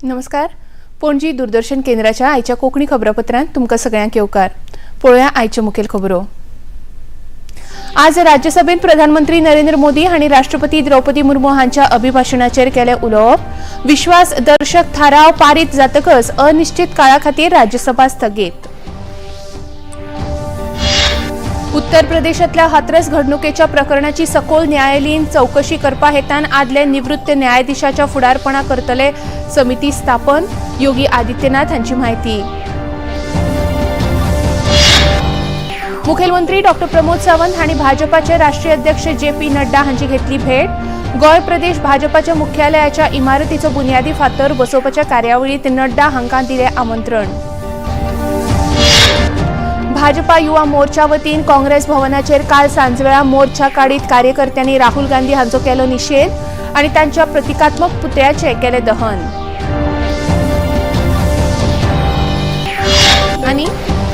नमस्कार, पणजी दूरदर्शन केंद्राच्या आयच्या कोंकणी खबरापत्रांत तुमकां सगळ्यांक येवकार. पळोवया आयच्यो मुखेल खबरो. आज राज्यसभेत प्रधानमंत्री नरेंद्र मोदी हांणी राष्ट्रपती द्रौपदी मुर्मू हांच्या अभिभाशणाचेर केलें उलोवप. विश्वास दर्शक थाराव पारीत जातकच अनिश्चित काळा खातीर राज्यसभा स्थगीत. उत्तर प्रदेशांतल्या हाथरस घडणुकेच्या प्रकरणाची सखोल न्यायालयीन चवकशी करपा हेतान आदले निवृत्त न्यायाधीशाच्या फुडारपणा करतले समिती स्थापन, योगी आदित्यनाथ हांची म्हायती. मुखेलमंत्री डॉ प्रमोद सावंत हांणी भाजपाचे राष्ट्रीय अध्यक्ष जे पी नड्डा हांची घेतली भेट. गोंय प्रदेश भाजपाच्या मुख्यालयाच्या इमारतीचो बुन्यादी फातर बसोवपाच्या कार्यावळीत नड्डा हांकां दिलें आमंत्रण. भाजपा युवा मोर्चा वतीन काँग्रेस भवनाचेर काल सांजवेळा मोर्चा काडीत कार्यकर्त्यांनी राहुल गांधी हांचो केलो निशेध आनी तांच्या प्रतिकात्मक पुतळ्याचें केलें दहन. आनी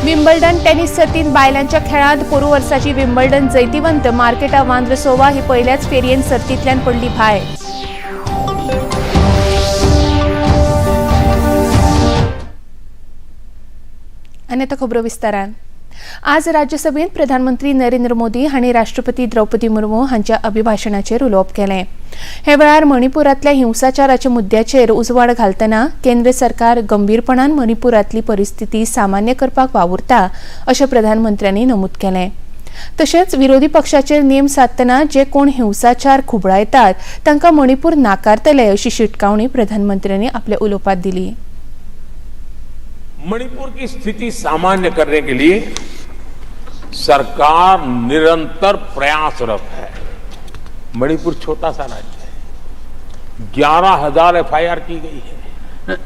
विम्बल्डन टेनिस सर्तींत बायलांच्या खेळांत पोरू वर्साची विम्बल्डन जैतिवंत मार्केटा वांद्रसोवा ही पयल्याच फेरयेन सर्तींतल्यान पडली भायर. आनी आतां खबरो विस्तारान. आज राज्यसभेत प्रधानमंत्री नरेंद्र मोदी हांणी राष्ट्रपती द्रौपदी मुर्मू हांच्या अभिभाशणाचेर उलोवप केलें. हे वेळार मणिपुरांतल्या हिंसाचाराच्या मुद्द्याचेर उजवाड घालतना केंद्र सरकार गंभीरपणान मणिपुरांतली परिस्थिती सामान्य करपाक वावुरता अशें प्रधानमंत्र्यांनी नमूद केलें. तशेंच विरोधी पक्षाचेर नेम सादतना जे कोण हिंसाचार खुबळायतात तांकां मणिपूर नाकारतले अशी शिटकावणी प्रधानमंत्र्यांनी आपल्या उलोवपांत दिली. मणिपुर की स्थिति सामान्य करने के लिए सरकार निरंतर प्रयासरत है. मणिपुर छोटा सा राज्य है, 11,000 एफआईआर की गई है,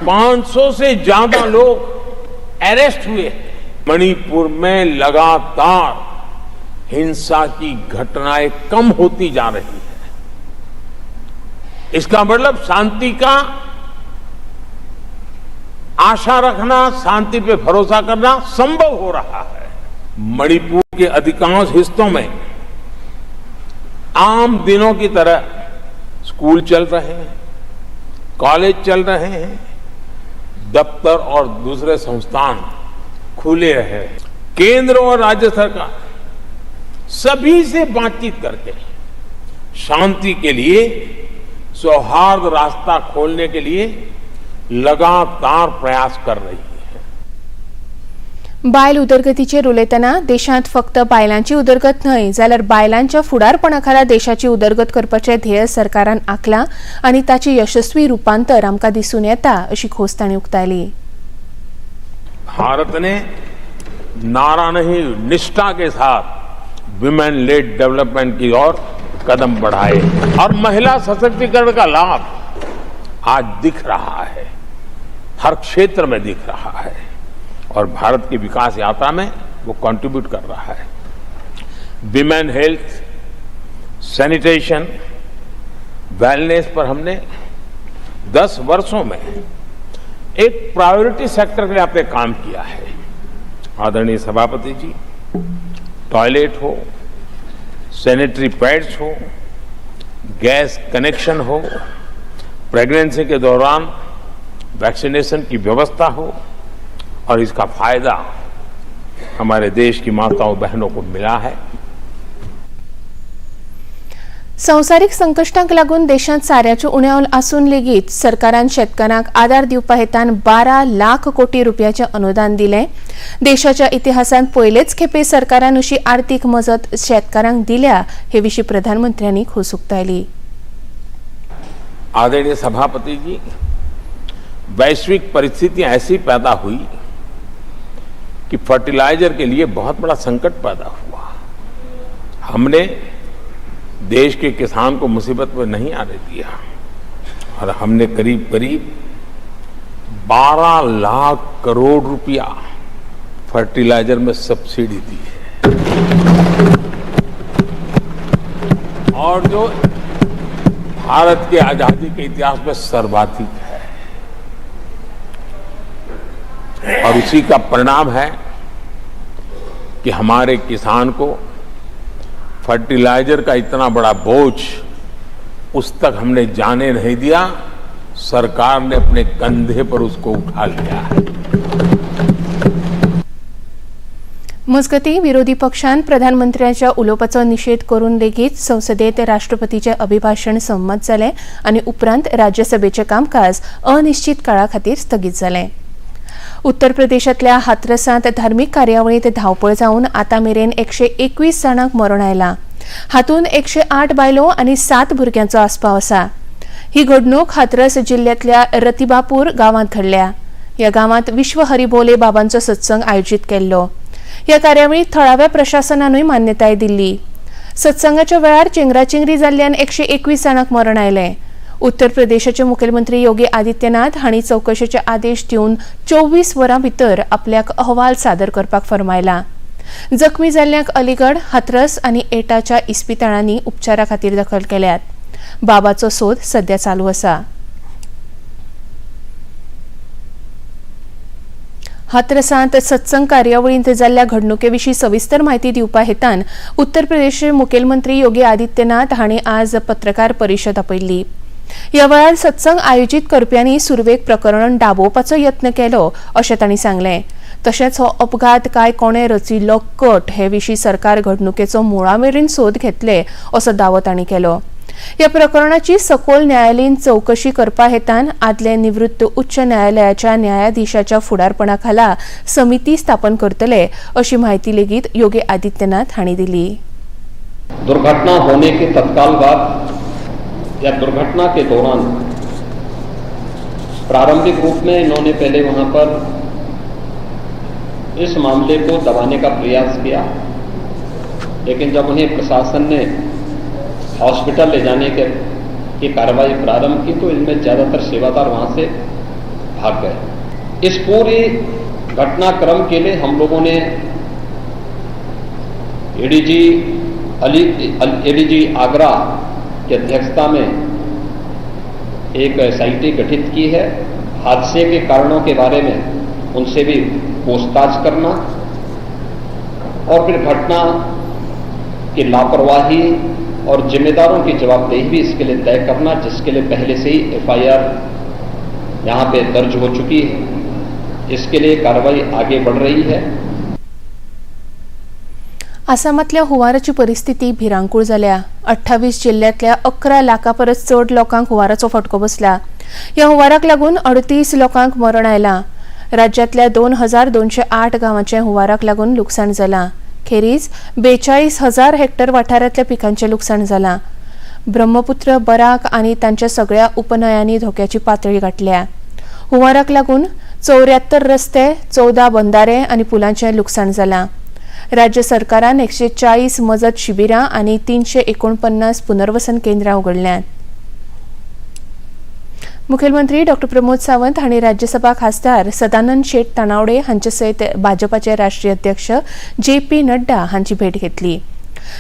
500 से ज्यादा लोग अरेस्ट हुए हैं. मणिपुर में लगातार हिंसा की घटनाएं कम होती जा रही है. इसका मतलब शांति का आशा रखना, शांति पे भरोसा करना संभव हो रहा है. मणिपुर के अधिकांश हिस्सों में आम दिनों की तरह स्कूल चल रहे हैं, कॉलेज चल रहे हैं, दफ्तर और दूसरे संस्थान खुले रहे हैं. केंद्र और राज्य सरकार सभी से बातचीत करके शांति के लिए, सौहार्द रास्ता खोलने के लिए लगातार प्रयास कर रही है. बायल उदरगतीचेर उलयतना देशांत फक्त बायलांची उदरगत न्हय जाल्यार बायलांच्या फुडारपणा खाला देशाची उदरगत करपाचें ध्येय सरकारान आंखलां आनी ताचें यशस्वी रुपांतर आमकां दिसून येता अशी खोस तांणी उक्तायली. भारत ने नारा नहीं, निष्ठा के साथ विमेन लेड डेवलपमेंट की ओर कदम बढ़ाए और महिला सशक्तिकरण का लाभ आज दिख रहा है, हर क्षेत्र में दिख रहा है और भारत की विकास यात्रा में वो कंट्रीब्यूट कर रहा है. विमेन हेल्थ, सैनिटेशन, वेलनेस पर हमने 10 वर्षों में एक प्रायोरिटी सेक्टर के लिए आपने काम किया है. आदरणीय सभापति जी, टॉयलेट हो, सैनिटरी पैड्स हो, गैस कनेक्शन हो, प्रेगनेंसी के दौरान वैक्सीनेशन की व्यवस्था हो और इसका फायदा हमारे देश की माताओं बहनों को मिला है. संवसारीक संकश्टांक लागून देशांत साऱ्याच्यो उणाव आसून लेगीत सरकारान शेतकारांक आदार दिवपा हेतान 12 लाख कोटी रुपयाचें अनुदान दिलें. देशाच्या इतिहासांत पयलेच खेपे सरकारान अशी आर्थिक मजत शेतकारांक दिल्या हे विशीं प्रधानमंत्र्यांनी खोस उक्तायली. आदरणीय सभापति जी, वैश्विक परिस्थितियां ऐसी पैदा हुई कि फर्टिलाइजर के लिए बहुत बड़ा संकट पैदा हुआ. हमने देश के किसान को मुसीबत में नहीं आने दिया और हमने करीब करीब 12 लाख करोड़ रुपया फर्टिलाइजर में सब्सिडी दी है. और जो भारत के आजादी के इतिहास में सर्वाधिक है और उसी का परिणाम है कि हमारे किसान को फर्टिलाइजर का इतना बड़ा बोझ उस तक हमने जाने नहीं दिया. सरकार ने अपने कंधे पर उसको उठा लिया है। मजगतीं, विरोधी पक्षान प्रधानमंत्र्याच्या उलोवपाचो निशेध करून लेगीत संसदेत राष्ट्रपतीचें अभिभाशण संमत जालें आनी उपरांत राज्यसभेचें कामकाज अनिश्चित काळा खातीर स्थगीत जालें। उत्तर प्रदेशांतल्या हाथरसांत धार्मीक कार्यावळींत धांवपळ जावन आतां मेरेन 121 जाणांक मरण आयलां। हातूंत 108 बायलो आनी 7 भुरग्यांचो आस्पाव आसा। ही घडणूक हाथरस जिल्ल्यांतल्या रतिबापूर गांवांत घडल्या। ह्या गांवांत विश्व हरिभोले बाबांचो सत्संग आयोजीत केल्लो। ह्या कार्यावळीक थळाव्या प्रशासनानूय मान्यताय दिल्ली। सत्संगाच्या वेळार चेंगराचेंगरी जाल्ल्यान 121 जाणांक मरण आयलें। उत्तर प्रदेशाचे मुखेलमंत्री योगी आदित्यनाथ हांणी चवकशेचे आदेश दिवन 24 वरां भितर आपल्याक अहवाल सादर करपाक फर्मायला। जखमी जाल्ल्यांक अलीगढ, हाथरस आनी एटाच्या इस्पितळांनी उपचारा खातीर दखल केल्यात। बाबाचो सोद सध्या चालू आसा। हाथरसांत सत्संग कार्यावळींत जाल्ल्या घडणुके विशीं सविस्तर म्हायती दिवपा हेतान उत्तर प्रदेशचे मुखेलमंत्री योगी आदित्यनाथ हांणी आज पत्रकार परिशद आपयल्ली। ह्या वेळार सत्संग आयोजीत करप्यांनी सुरवेक प्रकरण दाबोवपाचो यत्न केलो अशें तांणी सांगलें। तशेंच हो अपघात काय कोणें रचिल्लो कट हे विशीं सरकार घडणुकेचो मुळा मेरेन सोद घेतले असो दावो तांणी केलो। ह्या प्रकरणाची सखोल न्यायालयीन चवकशी करपा हेतान आदले निवृत्त उच्च न्यायालयाच्या न्यायाधीशाच्या फुडारपणा खाला समिती स्थापन करतले अशी म्हायती लेगीत योगी आदित्यनाथ हांणी दिली। दुर्घटना होने के तत्काल बाद या दुर्घटना के दौरान प्रारंभिक रूप में इन्होंने पहले वहां पर इस मामले को दबाने का प्रयास किया, लेकिन जब उन्हें प्रशासन ने हॉस्पिटल ले जाने की कार्रवाई प्रारंभ की तो इनमें ज़्यादातर सेवादार वहाँ से भाग गए। इस पूरी घटनाक्रम के लिए हम लोगों ने एडीजी आगरा की अध्यक्षता में एक एसआईटी गठित की है। हादसे के कारणों के बारे में उनसे भी पूछताछ करना और फिर घटना की लापरवाही और जिम्मेदारों की जवाबदेही भी इसके लिए तय करना, जिसके लिए पहले से ही एफआईआर यहाँ पे दर्ज हो चुकी है। इसके लिए कार्रवाई आगे बढ़ रही है। आसामांतल्या हुंवाराची परिस्थिती भिरांकूळ जाल्या। 28 जिल्ल्यांतल्या 11 लाखां परस चड लोकांक हुंवाराचो फटको बसला। ह्या हुंवाराक लागून 38 लोकांक मरण आयलां। राज्यांतल्या 2208 गांवांचें हुंवाराक लागून लुकसाण जालां। खेरीज 42,000 हेक्टर वाठारांतल्या पिकांचें लुकसाण जालां। ब्रह्मपुत्र, बराक आनी तांच्या सगळ्या उपन्हंयांनी धोक्याची पातळी गाठल्या। हुंवाराक लागून 74 रस्ते, 14 बंदारे आनी पुलांचें लुकसाण जालां। राज्य सरकारान 140 मजत शिबिरां आनी 349 पुनर्वसन केंद्रां उगडल्यांत। मुखेलमंत्री डॉक्टर प्रमोद सावंत हांणी राज्यसभा खासदार सदानंद शेट तानावडे हांचे सयत भाजपाचे राष्ट्रीय अध्यक्ष जे पी नड्डा हांची भेट घेतली।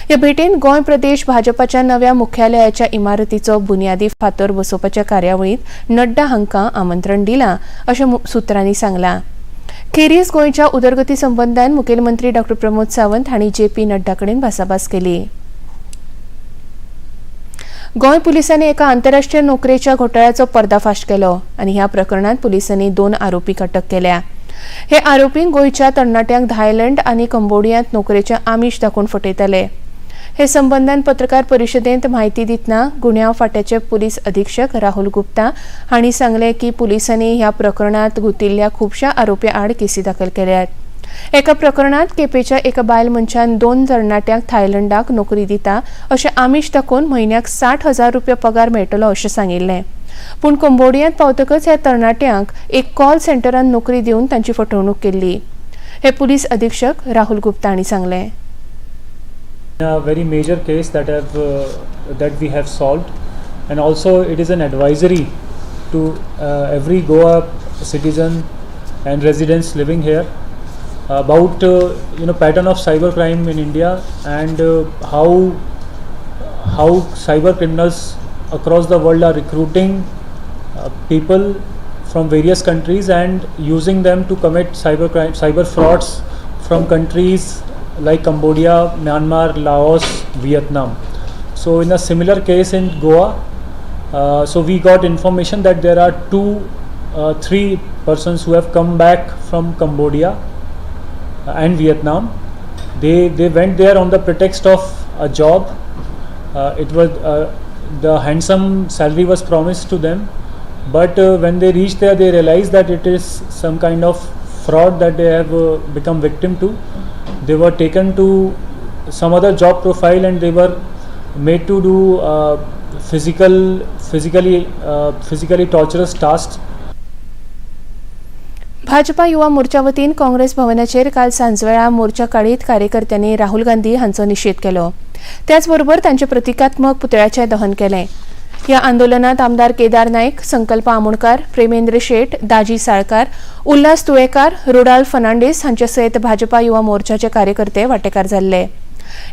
ह्या भेटेन गोंय प्रदेश भाजपाच्या नव्या मुख्यालयाच्या इमारतीचो बुन्यादी फातर बसोवपाच्या कार्यावळींत नड्डा हांकां आमंत्रण दिलां अशें सुत्रांनी सांगलां। खेरीज गोंयच्या उदरगती संबंदान मुखेलमंत्री डॉक्टर प्रमोद सावंत हांणी जे पी नड्डा कडेन भासाभास केली। गोंय पुलिसांनी एका आंतरराष्ट्रीय नोकरेच्या घोटाळ्याचो पर्दाफाश केलो आनी ह्या प्रकरणांत पुलिसांनी 2 आरोपींक अटक केल्या। हे आरोपी गोंयच्या तरणाट्यांक थायलंड आनी कंबोडियांत नोकरेचें आमिश दाखोवन फटयताले। हे संबंदान पत्रकार परिशदेंत म्हायती दितना गुन्यांव फांट्याचे पुलीस अधीक्षक राहुल गुप्ता हांणी सांगलें की पुलिसांनी ह्या प्रकरणांत गुंतिल्ल्या खुबश्या आरोपी आड केसी दाखल केल्यात। एका प्रकरणांत केपेच्या एका बायल मनशान 2 तरणाट्यांक थायलंडाक नोकरी दिता अशें आमिश दाखोवन म्हयन्याक 60,000 रुपया पगार मेळटलो अशें सांगिल्लें। पूण कंबोडियांत पावतकच ह्या तरणाट्यांक एक कॉल सेंटरान नोकरी दिवन तांची फटवणूक केल्ली। हे पुलीस अधीक्षक राहुल गुप्ता हांणी सांगलें। A very major case that we have solved, and also it is an advisory to every Goa citizen and residents living here about pattern of cyber crime in India and how cyber criminals across the world are recruiting people from various countries and using them to commit cyber crime, cyber frauds from countries like Cambodia, Myanmar, Laos, Vietnam. So in a similar case in Goa, So we got information that there are 3 persons who have come back from Cambodia and Vietnam. They went there on the pretext of a job. It was the handsome salary was promised to them, but when they reached there, they realized that it is some kind of fraud that they have become victim to. They were taken to some other job profile and they were made to do physically torturous tasks. Bhajpa Yuva Morcha वतीन काँग्रेस भवनाचेर काल सांजवेळा मोर्चा काडीत कार्यकर्त्यांनी राहुल गांधी हांचो निशेध केलो. त्याचबरोबर तांचे प्रतिकात्मक पुतळ्याचें दहन केलें. ह्या आंदोलनात आमदार केदार नायक, संकल्प आमोणकार, प्रेमेंद्र शेट, दाजी साळकार, उल्हास तुयेकार, रोडाल फर्नांडीस हांचे सयत भाजपा युवा मोर्चाचे कार्यकर्ते वांटेकार जाल्ले.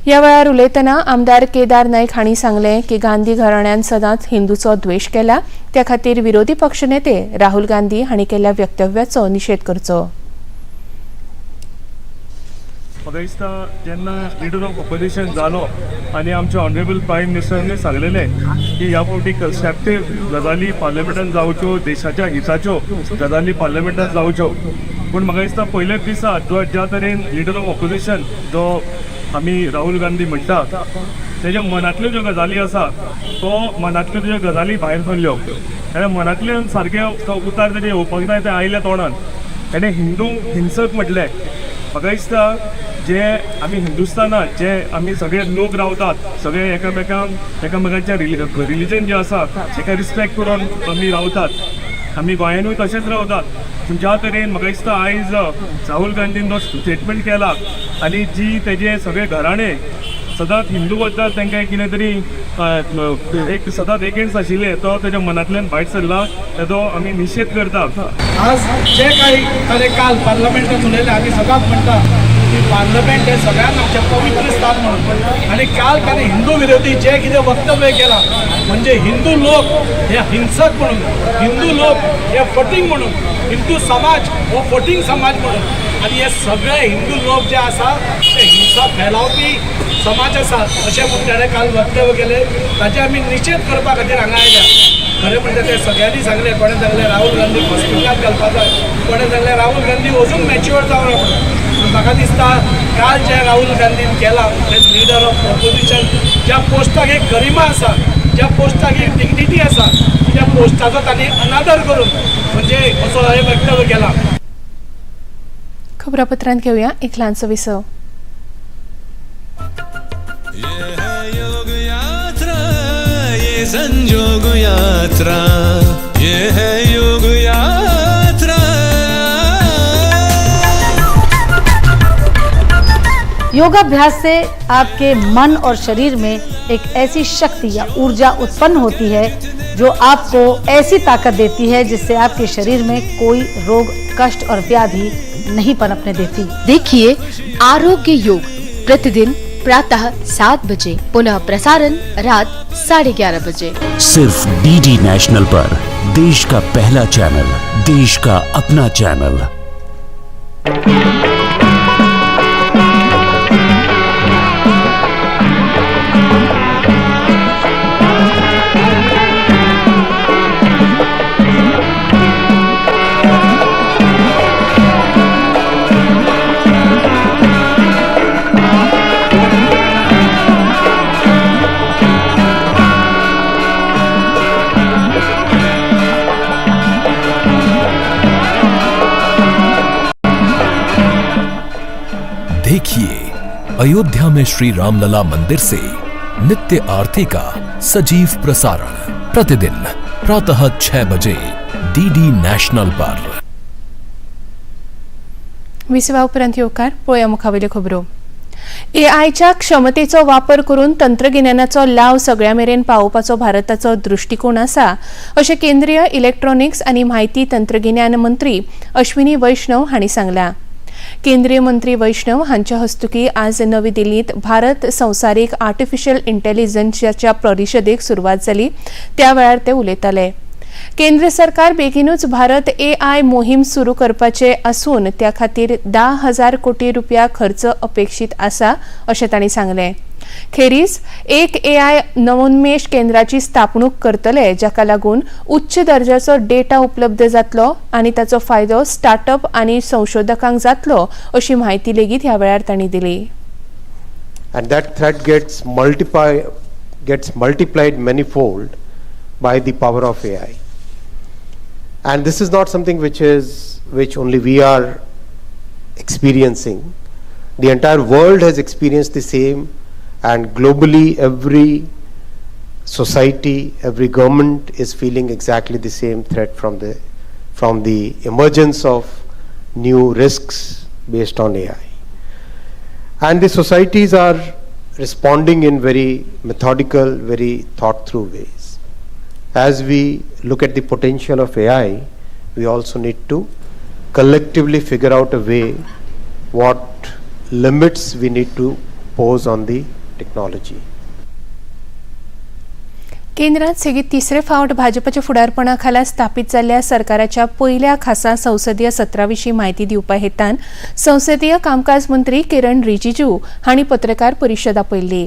ह्या वेळार उलयतना आमदार केदार नायक हांणी सांगलें की गांधी घराण्यान सदांच हिंदूचो द्वेश केला, त्या खातीर विरोधी पक्षनेते राहुल गांधी हांणी केल्ल्या वक्तव्याचो निशेध करचो. म्हाका दिसता जेन्ना लिडर ऑफ ऑपोजिशन जालो आनी आमच्या ऑनरेबल प्रायम मिनिस्टरांनी सांगलेलें की ह्या फावटी कन्स्ट्रक्टीव गजाली पार्लमेंटान जावच्यो, देशाच्या हिताच्यो गजाली पार्लमेंटान जावच्यो. पूण म्हाका दिसता पयल्याच दिसा जो ज्या तरेन लिडर ऑफ ऑपोजिशन जो आमी राहुल गांधी म्हणटा तेज्या मनांतल्यो ज्यो गजाली आसा तो मनांतल्यो ज्यो गजाली भायर सरल्यो, तेज्या मनांतल्यान सारकें उतार तेजें येवपाक जाय तें आयलें तोंडान. तेणें हिंदू हिंसक म्हटलें. म्हाका दिसता जे आमी हिंदुस्थानात जे आमी सगळे लोक रावतात, सगळे एकामेकांक एकामेकांच्या रिलिजन जे आसा तेका रिस्पेक्ट करून आमी रावतात. आमी गोंयानूय तशेंच रावतात. पूण ज्या तरेन म्हाका दिसता आयज राहुल गांधीन जो स्टेटमेंट केला आनी जी तेजे सगळे घराणे सदांच हिंदू बद्दल तांकां कितें तरी एक सदांच एगेन्स्ट आशिल्ले तो तेज्या मनांतल्यान भायर सरला, तेजो आमी निशेध करता. आज जे काही ताणें काल पार्लमेंटात उलयलें, आमी सदांच म्हणटा की पार्लमेंट हें सगळ्यांत आमचें पवित्र स्थान म्हणून, आनी काल ताणें हिंदू विरोधी जें कितें वक्तव्य केलां म्हणजे हिंदू लोक हे हिंसक म्हणून, हिंदू लोक हे फटींग म्हणून, हिंदू समाज हो फटींग समाज म्हणून, आनी हे सगळे हिंदू लोक जे आसा ते हिंसा फैलावपी समाज आसा अशें म्हूण ताणें काल वक्तव्य केलें. ताचें आमी निशेध करपा खातीर हांगा आयल्या. खरें म्हणटा ते सगळ्यांनी सांगलें, कोणें सांगलें राहुल गांधी हॉस्पिटलांत घालपा जाय, कोणें सांगलें राहुल गांधी अजून मॅच्युअर जावना म्हणून. पूण म्हाका दिसता काल जें राहुल गांधीन केलां तें लिडर ऑफ ऑपोजिशन ज्या पोस्टाक एक गरिमा आसा, ज्या पोस्टाक एक डिग्निटी आसा, त्या पोस्टाचो तांणी अनादर करून म्हणजे असो हें वक्तव्य केलां. खबरापत्रांत घेवया एक ल्हानसो विसव. ये है योग यात्रा, ये संजोग यात्रा, ये है योग यात्रा. योगाभ्यास से आपके मन और शरीर में एक ऐसी शक्ति या ऊर्जा उत्पन्न होती है जो आपको ऐसी ताकत देती है जिससे आपके शरीर में कोई रोग, कष्ट और व्याधि नहीं पनपने देती। देखिए आरोग्य योग प्रतिदिन प्रातः 7 बजे, पुनः प्रसारण रात 11:30 बजे। सिर्फ डीडी नेशनल पर देश का पहला चैनल, देश का अपना चैनल। देखिए अयोध्या में श्री रामलला मंदिर से नित्य आरती का सजीव प्रसारण प्रतिदिन प्रातः 6 बजे डीडी नेशनल पर। विसवा उपरांत येवकार पळोवया मुखावयल्यो खबरो. एआयच्या क्षमतेचो वापर करून तंत्रगिन्यानाचो लाव सगळ्या मेरेन पावोवपाचो भारताचो दृश्टिकोण आसा अशें केंद्रीय इलेक्ट्रॉनिक्स आनी म्हायती तंत्रगिन्यान मंत्री अश्विनी वैष्णव हांणी सांगलां. केंद्रीय मंत्री वैष्णव हांच्या हस्तुकी आज नवी दिल्लींत भारत संवसारीक आर्टिफिशियल इंटेलिजन्साच्या परिशदेक सुरवात जाली त्या वेळार ते उलयताले. केंद्र सरकार बेगीनूच भारत एआय मोहीम सुरू करपाचे आसून त्या खातीर 10,000 कोटी रुपया खर्च अपेक्षीत आसा अशें तांणी सांगलें. खेरीज एक एआय नवोन्मेष केंद्राची स्थापणूक करतले, जाका लागून उच्च दर्जाचो डेटा उपलब्ध जातलो आनी ताचो फायदो स्टार्टअप आनी संशोधकांक जातलो अशी म्हायती लेगीत ह्या वेळार तांणी दिली. And that threat gets multiplied manifold by the power of AI. And this is not something which only we are experiencing. The entire world has experienced the same, and globally every society, every government is feeling exactly the same threat from the emergence of new risks based on AI. And the societies are responding in very methodical, very thought through ways. As we look at the potential of AI, we also need to collectively figure out a way what limits we need to pose on the technology. केंद्रात सेगीत तिसरे फावट भाजपाच्या फुडारपणा खाला स्थापीत जाल्ल्या सरकाराच्या पयल्या खासा संसदीय सत्रा विशीं म्हायती दिवपा हेतान संसदीय कामकाज मंत्री किरण रिजिजू हांणी पत्रकार परिशद आपयल्ली.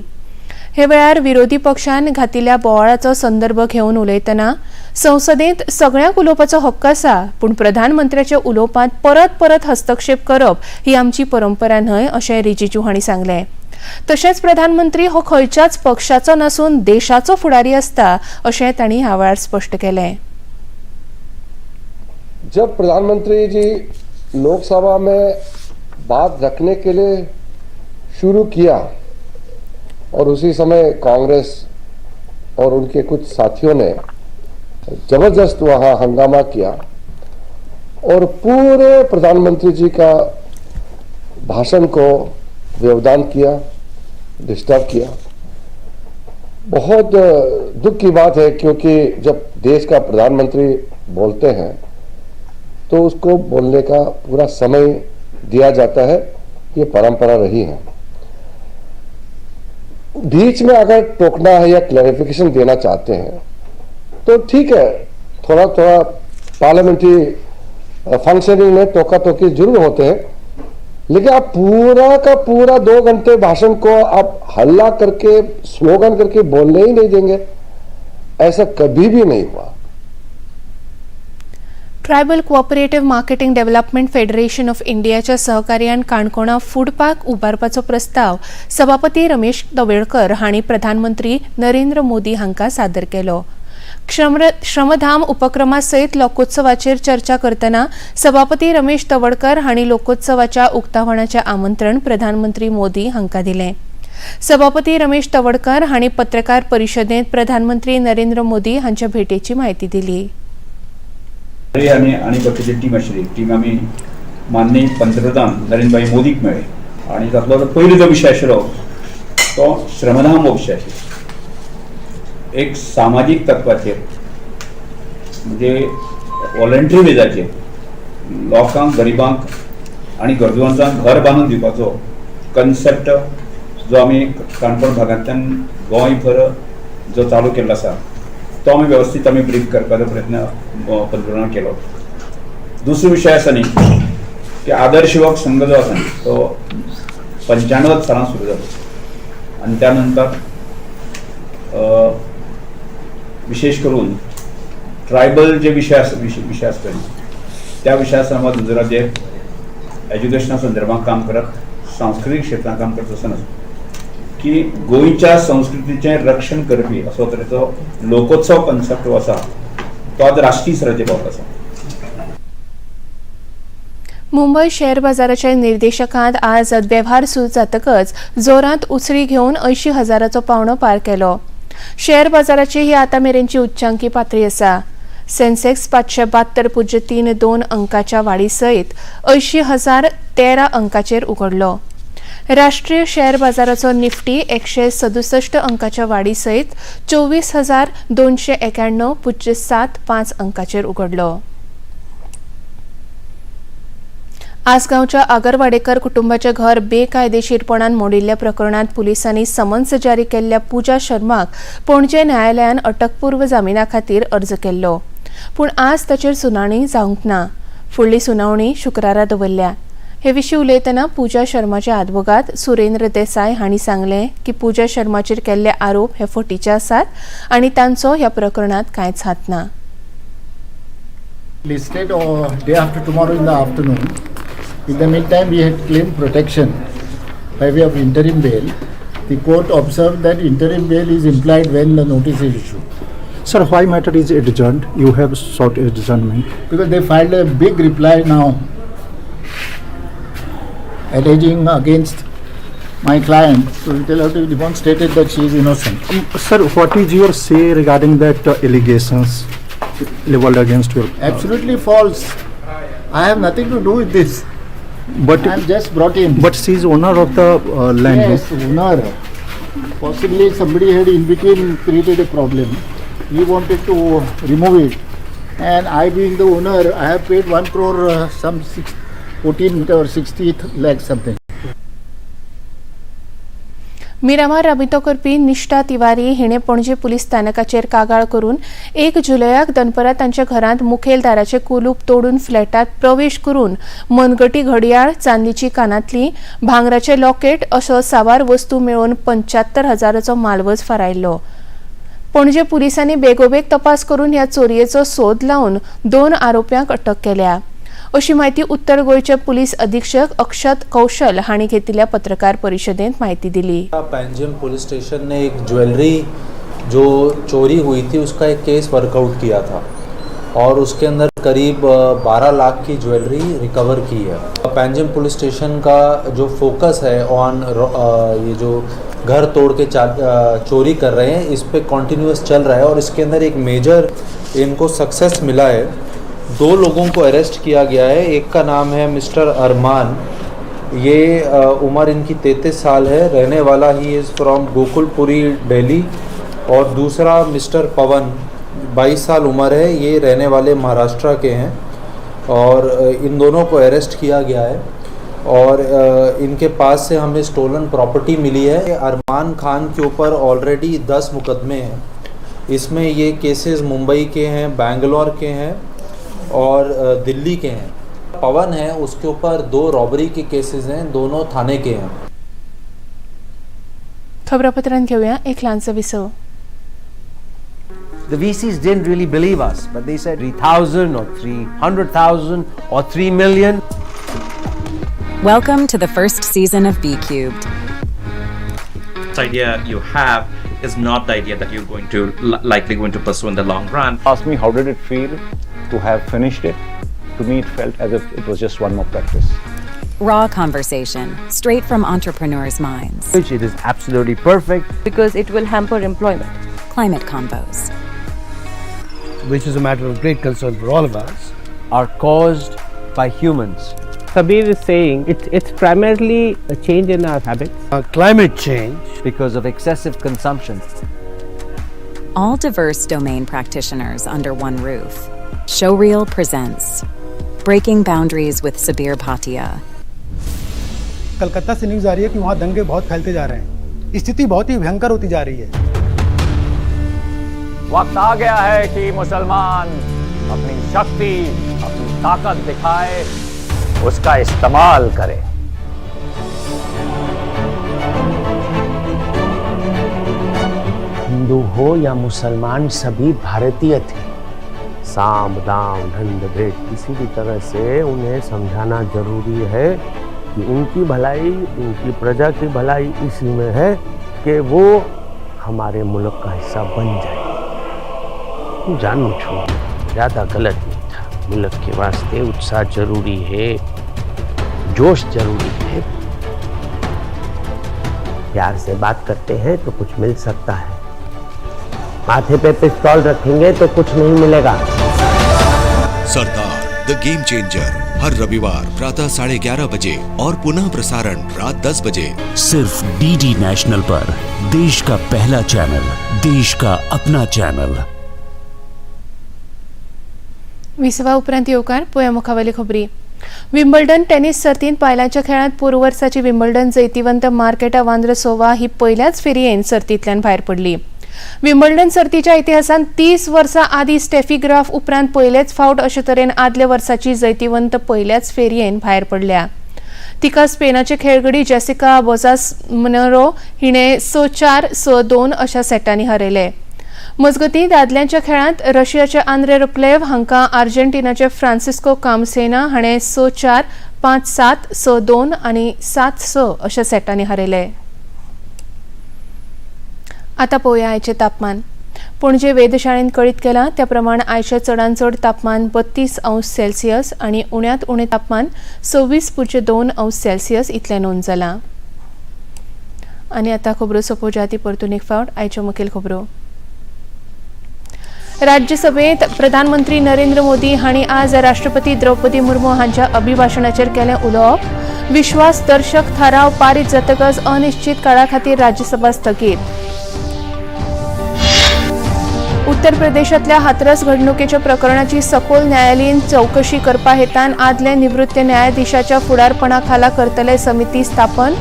हे वेळार विरोधी पक्षान घातिल्ल्या बोवाळाचो संदर्भ घेवन उलयतना संसदेंत सगळ्यांक उलोवपाचो हक्क आसा, पूण प्रधानमंत्र्याच्या उलोवपांत परत परत हस्तक्षेप करप ही आमची परंपरा न्हय अशें रिजिजू हांणी सांगलें. तशेंच प्रधानमंत्री हो खंयच्याच पक्षाचो नासून देशाचो फुडारी आसता अशें तांणी ह्या वेळार स्पश्ट केलें. जब प्रधानमंत्री जी लोकसभा में बात रखने के लिए शुरू किया और उसी समय कांग्रेस और उनके कुछ साथियों ने जबरदस्त वहां हंगामा किया और पूरे प्रधानमंत्री जी का भाषण को व्यवधान किया, डिस्टर्ब किया. बहुत दुख की बात है, क्योंकि जब देश का प्रधानमंत्री बोलते हैं तो उसको बोलने का पूरा समय दिया जाता है. ये परंपरा रही है. बीच में अगर टोकना है या क्लैरिफिकेशन देना चाहते हैं तो ठीक है, थोड़ा थोड़ा पार्लियामेंट्री फंक्शनिंग में टोका टोकी जरूर होते हैं, लेकिन आप पूरा का पूरा 2 घंटे भाषण को आप हल्ला करके, स्लोगन करके बोलने ही नहीं देंगे, ऐसा कभी भी नहीं हुआ. Tribal Cooperative Marketing Development Federation of इंडियाच्या सहकार्यान काणकोणा फूड पार्क उबारपाचो प्रस्ताव सभापती रमेश तवडकर हांणी प्रधानमंत्री नरेंद्र मोदी हांकां सादर केलो. श्रमधाम उपक्रमा सयत लोकोत्सवाचेर चर्चा करतना सभापती रमेश तवडकर हांणी लोकोत्सवाच्या उक्तावणाचें आमंत्रण प्रधानमंत्री मोदी हांकां दिलें. सभापती रमेश तवडकर हांणी पत्रकार परिशदेंत प्रधानमंत्री नरेंद्र मोदी हांच्या भेटेची म्हायती दिली. आनी आनी बाकीची टीम आशिल्ली. टीम आमी माननीय पंतप्रधान नरेंद्रभाई मोदीक मेळ्ळे आनी तातलो जो पयलो जो विशय आशिल्लो तो श्रमधाम हो विशय आशिल्लो. एक सामाजीक तत्वाचेर, म्हणजे वॉलंटरी बेजाचेर लोकांक, गरिबांक आनी गरजूंक घर बांदून दिवपाचो कन्सेप्ट जो आमी काणकोण भागांतल्यान गोंयभर जो चालू केल्लो आसा, तो आमी वेवस्थीत आमी ब्रीफ करपाचो प्रयत्न पंतप्रधानान केलो. दुसरो विशय आसा न्ही की आदर्श युवक संघ जो आसा न्ही, तो 95 सालान सुरू जालो आनी त्या नंतर विशेष करून ट्रायबल जे विशय आसा, विशय आसता न्ही, त्या विशया संबंद जे एज्युकेशना संदर्भात काम करत, सांस्कृतीक क्षेत्रांत काम करत आसतना की गोंयच्या संस्कृतीचें रक्षण करपी असो तरेचो लोकोत्सव कन्सेप्ट जो आसा, तो आज राष्ट्रीय स्तराचेर पावत आसा. मुंबय शेअर बाजाराच्या निर्देशकांत आज वेव्हार सुरू जातकच जोरांत उसळी घेवन 80,000चो पावंडो पार केलो. शेअर बाजाराची ही आतां मेरेनची उच्चांकी पातळी आसा. सेन्सेक्स 572.32 अंकाच्या वाडी सयत 80,013 अंकाचेर उगडलो. राष्ट्रीय शेअर बाजाराचो निफ्टी 167 अंकाच्या वाडी सयत 24,291.75 अंकाचेर उगडलो. आसगांवच्या आगरवाडेकर कुटुंबाचें घर बेकायदेशीरपणान मोडिल्ल्या प्रकरणांत पुलिसांनी समन्स जारी केल्ल्या पूजा शर्माक पणजे न्यायालयान अटकपूर्व जामिना खातीर अर्ज केल्लो, पूण आज ताचेर सुनावणी जावंक ना. फुडली सुनावणी शुक्रारा दवरल्या. हे विशीं उलयतना पूजा शर्माचे आदवोगाद सुरेंद्र देसाय हांणी सांगलें की पूजा शर्माचेर केल्ले आरोप हे फटीचे आसात आनी तांचो ह्या प्रकरणांत कांयच हात ना. Listed day after tomorrow in the afternoon. In the meantime, we had claimed protection by way of interim bail. The court observed that interim bail is implied when the notice is issued. Sir, why matter is adjourned? You have sought adjournment. Because they filed a big reply now, alleging against my client. So it will have to be demonstrated that she is innocent. Sir, what is your say regarding that allegations leveled against your? Absolutely false. I have nothing to do with this. But I am just brought in. But she is owner of the land. Yes, owner. Possibly somebody had in between created a problem. He wanted to remove it, and I, being the owner, I have paid 1 crore some 14 or 60 lakhs something. Miramar राबितो करपी निष्ठा तिवारी हिणे Panaji police स्थानकाचेर कागाळ करून 1 जुलयाक दनपरां तांच्या घरांत मुखेल दाराचें कुलूप तोडून फ्लॅटांत प्रवेश करून मनगटी घडयाळ, चांदीची कानांतली, भांगराचें लॉकेट असो साबार वस्तू मेळोवन 75,000चो मालवज फारायल्लो. पणजे पुलिसांनी बेगोबेग तपास करून ह्या चोरयेचो सोद लावन 2 आरोप्यांक अटक केल्या अशी माहिती उत्तर गोंयचे पुलीस अधीक्षक अक्षत कौशल हांणी घेतिल्ल्या पत्रकार परिशदेंत माहिती दिली. पंजिम पुलिस स्टेशन ने एक ज्वेलरी जो चोरी हुई थी उसका एक केस वर्कआउट किया था और उसके अंदर करीब 12 लाख की ज्वेलरी रिकवर की है. पंजिम पुलिस स्टेशन का जो फोकस है ऑन ये जो घर तोड़ के चोरी कर रहे हैं इस पे कॉन्टीन्यूस चल रहा है और इसके अंदर एक मेजर इनको सक्सेस मिला है. 2 लोगों को अरेस्ट किया गया है. एक का नाम है मिस्टर अरमान, ये उम्र इनकी 33 साल है, रहने वाला ही is from Gokulpuri Delhi. और दूसरा मिस्टर पवन, 22 साल उम्र है, ये रहने वाले महाराष्ट्र के हैं. और इन दोनों को अरेस्ट किया गया है और इनके पास से हमें स्टोलन प्रॉपर्टी मिली है. अरमान खान के ऊपर ऑलरेडी 10 मुकदमे हैं. इसमें ये केसेस मुंबई के हैं, बेंगलोर के हैं और दिल्ली के हैं. पवन है, उसके ऊपर 2 रॉबरी के केसेस हैं, दोनों थाने के हैं. खबरापत्रांत घेऊया एक ल्हानसो विसव. The VCs didn't really believe us, but they said 3,000 or 300,000 or 3 million. Welcome to the first season of B Cubed. The idea you have is not the idea that you're going to likely going to pursue in the long run. Ask me how did it feel to have finished it? To me, it felt as if it was just one more practice. Raw conversation, straight from entrepreneurs' minds. It is absolutely perfect. Because it will hamper employment. Climate convos, which is a matter of great concern for all of us, are caused by humans. Sabir is saying it's primarily a change in our habits. Climate change. Because of excessive consumption. All diverse domain practitioners under one roof. Showreel presents Breaking Boundaries with Sabir Bhatia. Calcutta से news आ रही है कि वहाँ दंगे बहुत फैलते जा रहे हैं, स्थिति बहुत ही भयंकर होती जा रही है. वक्त आ गया है कि मुसलमान अपनी शक्ति, अपनी ताकत दिखाए, उसका इस्तेमाल करे. हिंदू हो या मुसलमान, सभी भारतीय थे. साम दाम दंड भेद किसी भी तरह से उन्हें समझाना जरूरी है कि उनकी भलाई, उनकी प्रजा की भलाई इसी में है कि वो हमारे मुल्क का हिस्सा बन जाए. जानू छो ज़्यादा गलत नहीं था. मुल्क के वास्ते उत्साह जरूरी है, जोश जरूरी है. प्यार से बात करते हैं तो कुछ मिल सकता है, माथे पे पिस्तौल रखेंगे तो कुछ नहीं मिलेगा. सरदार the game changer हर रविवार प्रातः 11:30 बजे और पुनः प्रसारण रात 10 बजे, सिर्फ डीडी नेशनल पर. देश का पहला चैनल, देश का अपना चैनल. विसवा उपरांत येवकार पळोवया मुखावेली खबरी. विम्बल्डन टेनिस सर्तींत बायलांच्या खेळांत पूर्व वर्साची विम्बल्डन जैतिवंत मार्केटा वांद्रसोवा ही पयल्याच फेरयेन सर्तींतल्यान भायर पडली. विम्बल्डन सर्तीच्या इतिहासांत 30 वर्सां आदीं स्टेफी ग्राफ उपरांत पयलेच फावट अशे तरेन आदल्या वर्साची जैतिवंत पयल्याच फेरयेन भायर पडल्या. तिका स्पेनाचे खेळगडी जेसिका बोजास मनरो हिणे 6-4 6-2 अशा सेटांनी हरयले. मजगतीं दादल्यांच्या खेळांत रशियाचे आंद्रे रुप्लेव हांकां आर्जेंटिनाचे फ्रांसिस्को कामसेना हाणें 6-4 5-7 6-2 आनी 7-6 अशा सेटांनी हरयले. आतां पळोवया आयचें तापमान. पणजे वेधशाळेन कळीत केलां त्या प्रमाण आयचें चडांत चड तापमान 32 अंश सेल्सियस आनी उण्यांत उणें तापमान 26.2 अंश सेल्सियस इतलें नोंद जालां. आनी आतां खबरो सोंपोवच्या आदीं परतून एक फावट आयच्यो मुखेल खबरो. राज्यसभेत प्रधानमंत्री नरेंद्र मोदी हांणी आज राष्ट्रपती द्रौपदी मुर्मू हांच्या अभिभाशणाचेर केलें उलोवप. विश्वासदर्शक थाराव पारीत जातकच अनिश्चित काळा खातीर राज्यसभा स्थगीत. उत्तर प्रदेशांतल्या हाथरस घडणुकेच्या प्रकरणाची सखोल न्यायालयीन चवकशी करपा हेतान आदले निवृत्त न्यायाधीशाच्या फुडारपणा खाला करतले समिती स्थापन,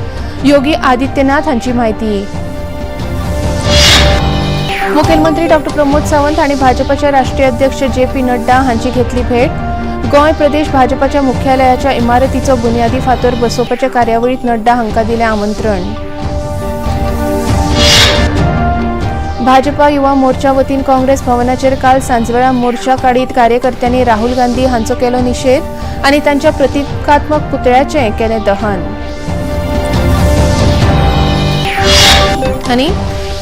योगी आदित्यनाथ हांची म्हायती. मुखेलमंत्री डॉ प्रमोद सावंत आनी भाजपाचे राष्ट्रीय अध्यक्ष जे पी नड्डा हांची घेतली भेट. गोंय प्रदेश भाजपाच्या मुख्यालयाच्या इमारतीचो बुन्यादी फातर बसोवपाच्या कार्यावळीत नड्डा हांकां दिलें आमंत्रण. भाजपा युवा मोर्चा वतीन काँग्रेस भवनाचेर काल सांजवेळा मोर्चा काडीत कार्यकर्त्यांनी राहुल गांधी हांचो केलो निशेध आनी तांच्या प्रतिकात्मक पुतळ्याचें केलें दहन. आनी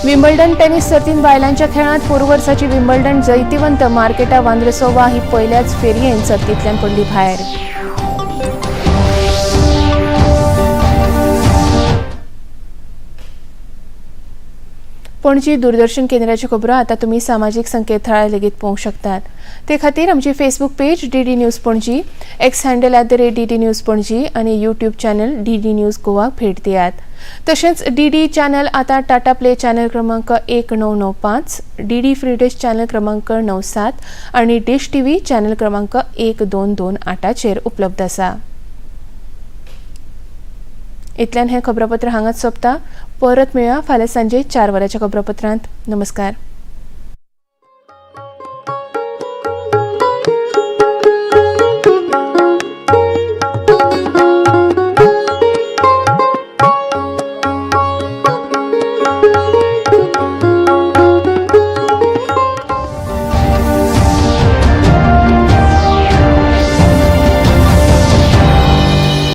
विम्बल्डन टेनिस सर्तींत बायलांच्या खेळांत पोरूं वर्साची विम्बल्डन जैतिवंत मार्केटा वांद्रसोवा ही पयल्याच फेरयेन सर्तींतल्यान पडली भायर. पणजी दूरदर्शन केंद्राच्यो खबरो आतां तुमी सामाजीक संकेतथळार लेगीत पळोवंक शकतात. ते खातीर आमची Facebook page DD news Panaji, X handle @DD news Panaji आनी यूट्यूब चॅनल DD news गोवाक भेट दियात. तशेंच DD channel आतां टाटा प्ले चॅनल क्रमांक 1995, DD free dish channel क्रमांक 97 आनी डिश टीव्ही चॅनल क्रमांक 1228चेर उपलब्ध आसा. इतल्यान हें खबरापत्र हांगाच सोंपता. परत मेळया फाल्यां सांजे 4 वरांच्या खबरापत्रांत. नमस्कार.